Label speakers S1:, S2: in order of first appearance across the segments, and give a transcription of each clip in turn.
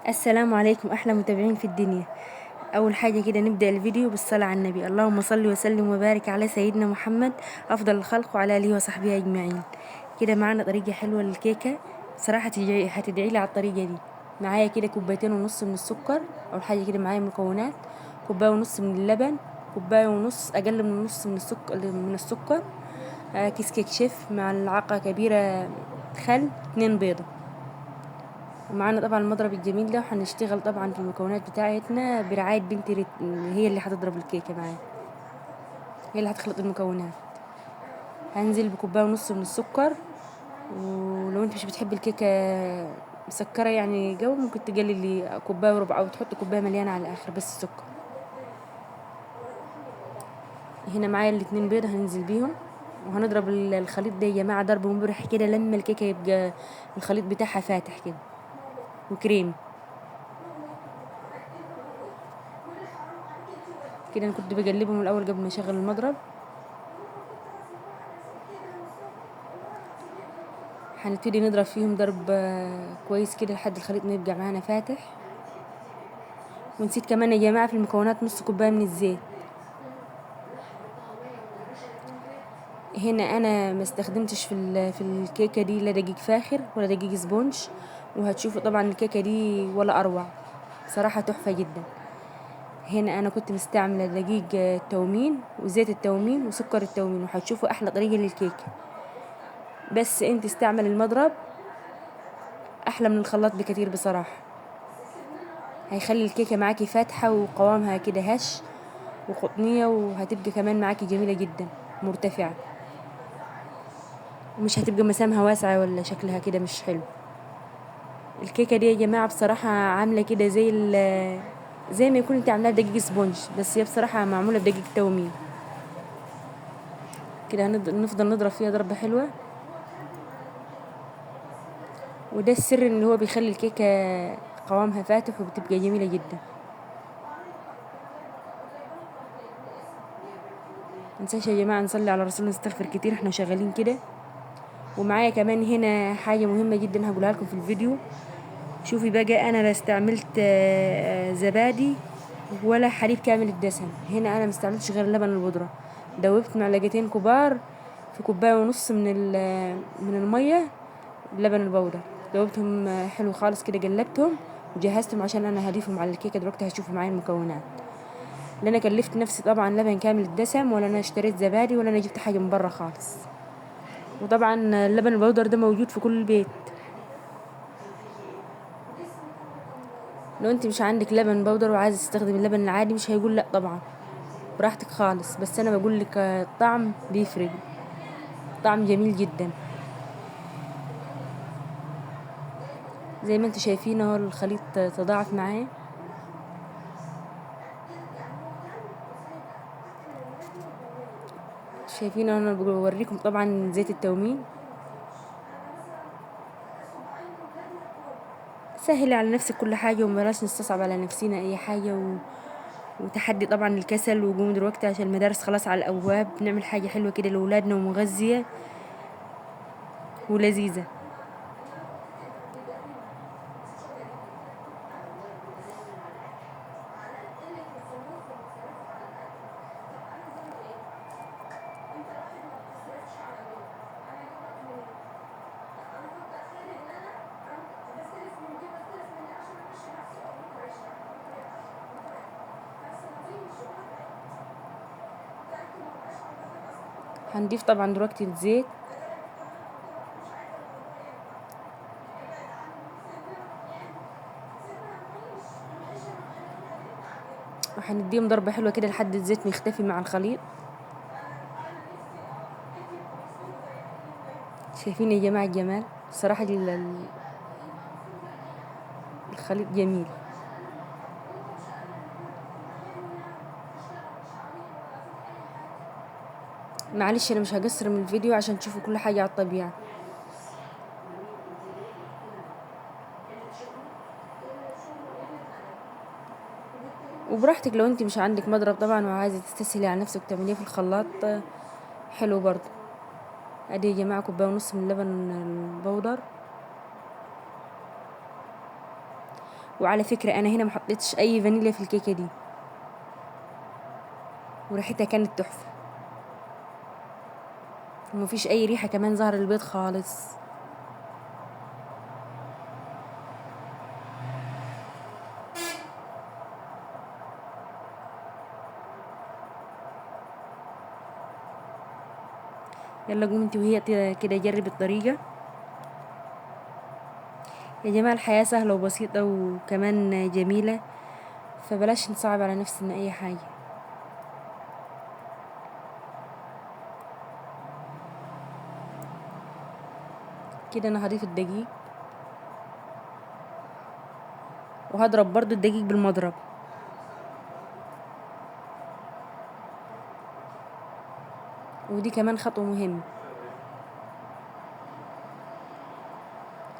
S1: السلام عليكم احلى متابعين في الدنيا. اول حاجة كده نبدا الفيديو بالصلاة على النبي، اللهم صل وسلم وبارك على سيدنا محمد افضل الخلق وعلى اله وصحبه اجمعين. كده معانا طريقه حلوة للكيكه، صراحة هتدعي لي على الطريقة دي. معايا كده 2.5 كوباية من السكر. اول حاجة كده معايا مكونات: 1.5 كوباية من اللبن، 1.5 كوباية اقل من النص من السكر، كيس كيك شيف، معلقه كبيرة خل، 2 بيضة. ومعانا طبعا المضرب الجميل ده، وهنشتغل طبعا في المكونات بتاعتنا برعاية بنتي، هي اللي هتضرب الكيكه معايا، هي اللي هتخلط المكونات. هنزل ب1.5 كوباية من السكر، ولو انت مش بتحب الكيكه مسكره يعني جو ممكن تقللي 1.25 كوباية او تحط كوباية مليانة على الاخر بس السكر. هنا معايا 2 بيضة هننزل بيهم، وهنضرب الخليط ده يا جماعة ضرب مبرح كده لما الكيكه يبقى الخليط بتاعها فاتح كده وكريم كده. انا كنت بقلبهم الاول قبل ما اشغل المضرب. هنبتدي نضرب فيهم ضرب كويس كده لحد الخليط ما يبقى معانا فاتح. ونسيت كمان يا جماعة في المكونات 1/2 كوباية من الزيت. هنا انا ما استخدمتش في الكيكه دي لا دقيق فاخر ولا دقيق sponge، وهتشوفوا طبعا الكيكه دي ولا اروع، صراحة تحفة جدا. هنا انا كنت مستعملة دقيق التومين وزيت التومين وسكر التومين، وهتشوفوا احلى طريقه للكيكه. بس انت استعمل المضرب احلى من الخلاط بكثير بصراحة، هيخلي الكيكه معاكي فاتحة وقوامها كده هش وقطنيه، وهتبقى كمان معاكي جميلة جدا مرتفعة، ومش هتبقى مسامها واسعة ولا شكلها كده مش حلو. الكيكه دي يا جماعة بصراحة عامله كده زي ما يكون انت عاملاها بدقيق سبونج، بس هي بصراحة معمولة بدقيق تومين كده. نفضل نضرب فيها ضربه حلوة، وده السر اللي هو بيخلي الكيكه قوامها فاتح وبتبقى جميلة جدا. منساش يا جماعة نصلي على رسولنا، نستغفر كتير احنا شغالين كده. ومعايا كمان هنا حاجة مهمة جدا هقولها لكم في الفيديو. شوفي بقى، انا لا استعملت زبادي ولا حليب كامل الدسم، هنا انا ما استعملتش غير لبن البودره. دوبت 2 معلقة كبار في 1.5 كوباية من المية لبن البودره، دوبتهم حلو خالص كده، قلبتهم وجهزتهم عشان انا هضيفهم على الكيكه دلوقتي. هتشوفوا معايا المكونات. لا انا كلفت نفسي طبعا لبن كامل الدسم، ولا انا اشتريت زبادي، ولا انا جبت حاجة من بره خالص. وطبعا اللبن البودر ده موجود في كل بيت. لو انت مش عندك لبن بودر وعايزه تستخدم اللبن العادي مش هيقول لا طبعا، براحتك خالص، بس انا بقول لك الطعم بيفرق، طعم جميل جدا. زي ما انتم شايفين اهو الخليط تضاعف معايا. شايفين انا بوريكم طبعا زيت التومين. سهلي على نفسك كل حاجة، ومبلاش نستصعب على نفسينا اي حاجة، وتحدي طبعا الكسل وقوم دلوقتي عشان المدارس خلاص على الابواب. نعمل حاجة حلوة كده لاولادنا ومغذية ولذيذة. هنضيف طبعا دلوقتي الزيت. وهنديهم ضربة حلوة كده لحد الزيت ما يختفي مع الخليط. شايفين يا جماعة الجمال؟ الصراحة الخليط جميل. معلش انا مش هقصر من الفيديو عشان تشوفوا كل حاجة على الطبيعة. وبراحتك لو انت مش عندك مضرب طبعا وعايزة تستسهلي على نفسك وتعمليه في الخلاط حلو برضو. ادي يا جماعة 1.5 كوباية من اللبن البودر. وعلى فكرة انا هنا ما حطيتش اي فانيليا في الكيكه دي، وريحتها كانت تحفة، ومفيش اي ريحه كمان ظهر البيض خالص. يلا قوم انت وهي كده جرب الطريقة يا جماعة. الحياة سهلة وبسيطة وكمان جميلة، فبلاش نصعب على نفسنا اي حاجة. كده انا هضيف الدقيق، وهضرب برضو الدقيق بالمضرب. ودي كمان خطوة مهمة.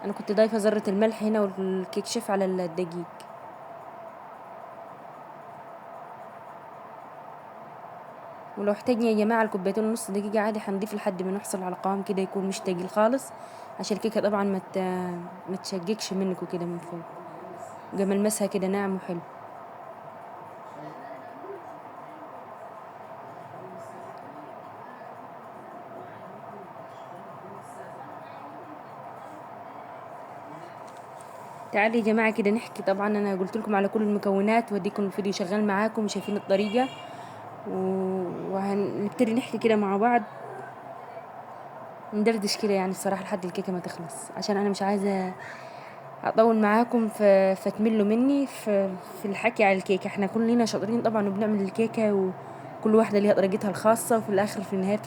S1: انا كنت ضايفة ذرة الملح هنا والكيك شيف على الدقيق. ولو احتاجنا يا جماعة الكوبايتين ونص دقيقة عادي هنضيف لحد ما نحصل على قوام كده يكون مش تقيل خالص، عشان الكيكة طبعا ما تشققش منك وكده من فوق، وملمسها كده ناعم وحلو. تعالوا يا جماعة كده نحكي. طبعا انا قلت لكم على كل المكونات، واديكم الفيديو شغال معاكم وشايفين الطريقة، وهنبتدي نحكي كده مع بعض، ندردش كده يعني بصراحة لحد الكيكة ما تخلص، عشان انا مش عايزة اطول معاكم فتملوا مني في الحكي على الكيكة. احنا كلنا شاطرين طبعا وبنعمل الكيكة، وكل واحدة ليها طريقتها الخاصة، وفي الاخر في النهاية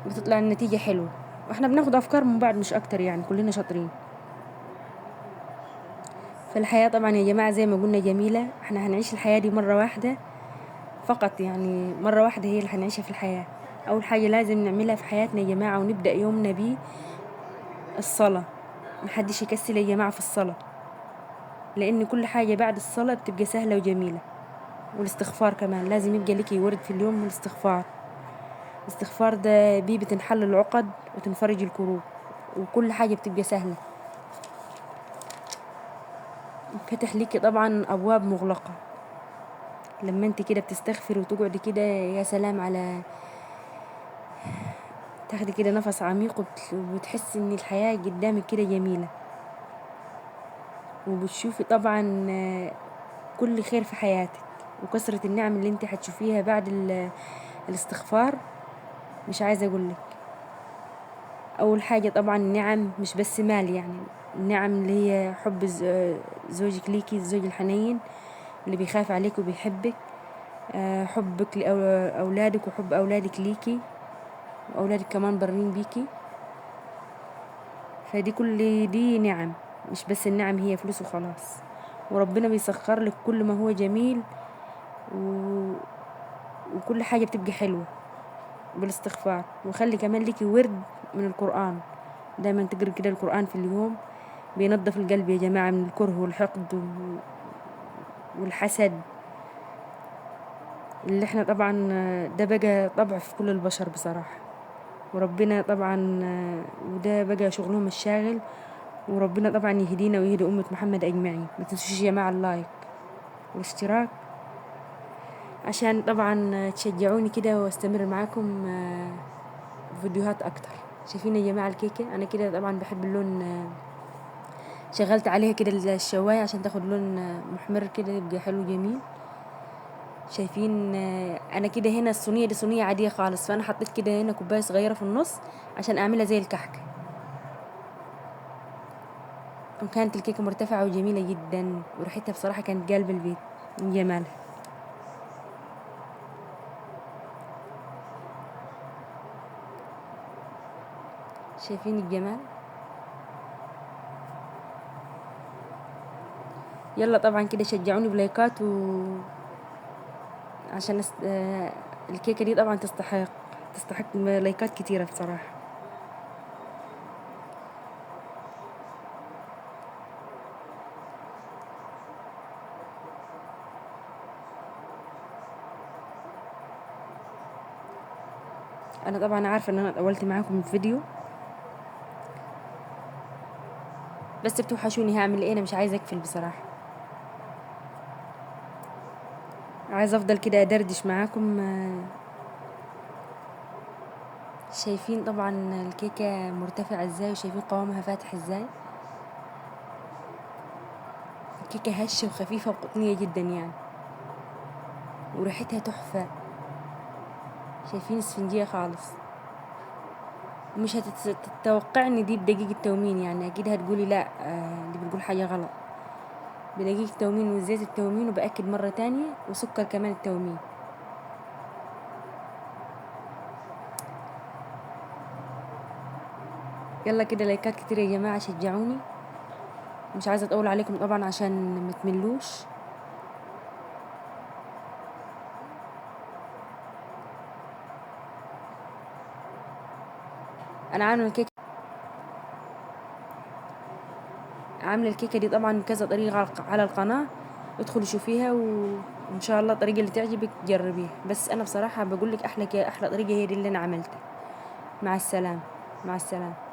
S1: بتطلع النتيجة حلوة، واحنا بناخد افكار من بعض مش اكتر يعني، كلنا شاطرين. فالحياة طبعا يا جماعة زي ما قلنا جميلة، احنا هنعيش الحياة دي مرة واحدة فقط، يعني مرة واحدة هي اللي هنعيشها في الحياة. اول حاجة لازم نعملها في حياتنا يا جماعة ونبدأ يومنا بيه الصلاة. محدش يكسل يا جماعة في الصلاة، لان كل حاجة بعد الصلاة بتبقى سهلة وجميلة. والاستغفار كمان لازم يبقى لك ورد في اليوم من الاستغفار. الاستغفار ده بيه بتنحل العقد وتنفرج الكروب، وكل حاجة بتبقى سهلة. فتح ليكي طبعا ابواب مغلقة لما انت كده بتستغفر وتقعدي كده، يا سلام على تاخدي كده نفس عميق، وبتحسي ان الحياة قدامك كده جميلة، وبتشوفي طبعا كل خير في حياتك، وكثرة النعم اللي انت هتشوفيها بعد الاستغفار مش عايزة اقولك. اول حاجة طبعا النعم مش بس مال، يعني النعم اللي هي حب زوجك ليكي، الزوج الحنين اللي بيخاف عليك وبيحبك، حبك لأولادك وحب أولادك ليكي، وأولادك كمان برين بيكي. فدي كل دي نعم، مش بس النعم هي فلوس وخلاص. وربنا بيسخر لك كل ما هو جميل، وكل حاجة بتبقى حلوة بالاستغفار. وخلي كمان ليكي ورد من القرآن، دايما تقري كده القرآن في اليوم، بينظف القلب يا جماعة من الكره والحقد والحسد اللي احنا طبعا ده بقى طبع في كل البشر بصراحة. وربنا طبعا وده بقى شغلهم الشاغل، وربنا طبعا يهدينا ويهدي أمة محمد أجمعين. ما تنسوش يا جماعة اللايك والاشتراك عشان طبعا تشجعوني كده واستمر معاكم فيديوهات أكتر. شايفين يا جماعة الكيكة أنا كده طبعا بحب اللون، شغلت عليها كده الشواية عشان تاخد لون محمر كده يبقى حلو جميل. شايفين انا كده هنا الصينية دي صينية عادية خالص، فانا حطيت كده هنا كوباية صغيرة في النص عشان اعملها زي الكحكه. وكانت الكيكه مرتفعة وجميلة جدا، وريحتها بصراحة كانت قلب البيت من جمالها. شايفين الجمال؟ يلا طبعا كده شجعوني بلايكات عشان الكيكه دي طبعا تستحق لايكات كتيرة بصراحة. انا طبعا عارفه ان انا طولت معاكم الفيديو، بس بتوحشوني، هعمل ايه؟ انا مش عايزه اقفل بصراحة، عايزه افضل كده ادردش معاكم. شايفين طبعا الكيكه مرتفعة ازاي، وشايفين قوامها فاتح ازاي. الكيكه هشه وخفيفة وقطنيه جدا يعني، وريحتها تحفة. شايفين اسفنجيه خالص، مش هتتوقع ان دي بدقيق التومين يعني، اكيد هتقولي لا دي بتقول حاجة غلط. بدقيق التومين والزيت التومين، وبأكد مرة تانية، وسكر كمان التومين. يلا كده لايكات كتير يا جماعة، شجعوني. مش عايزه اطول عليكم طبعا عشان ما تملوش. انا عامله الكيكه، عامله الكيكه دي طبعا بكذا طريقه على القناة، ادخلي شوفيها وان شاء الله الطريقة اللي تعجبك جربيها. بس انا بصراحة بقول لك احلى طريقه هي دي اللي انا عملتها. مع السلامة، مع السلامة.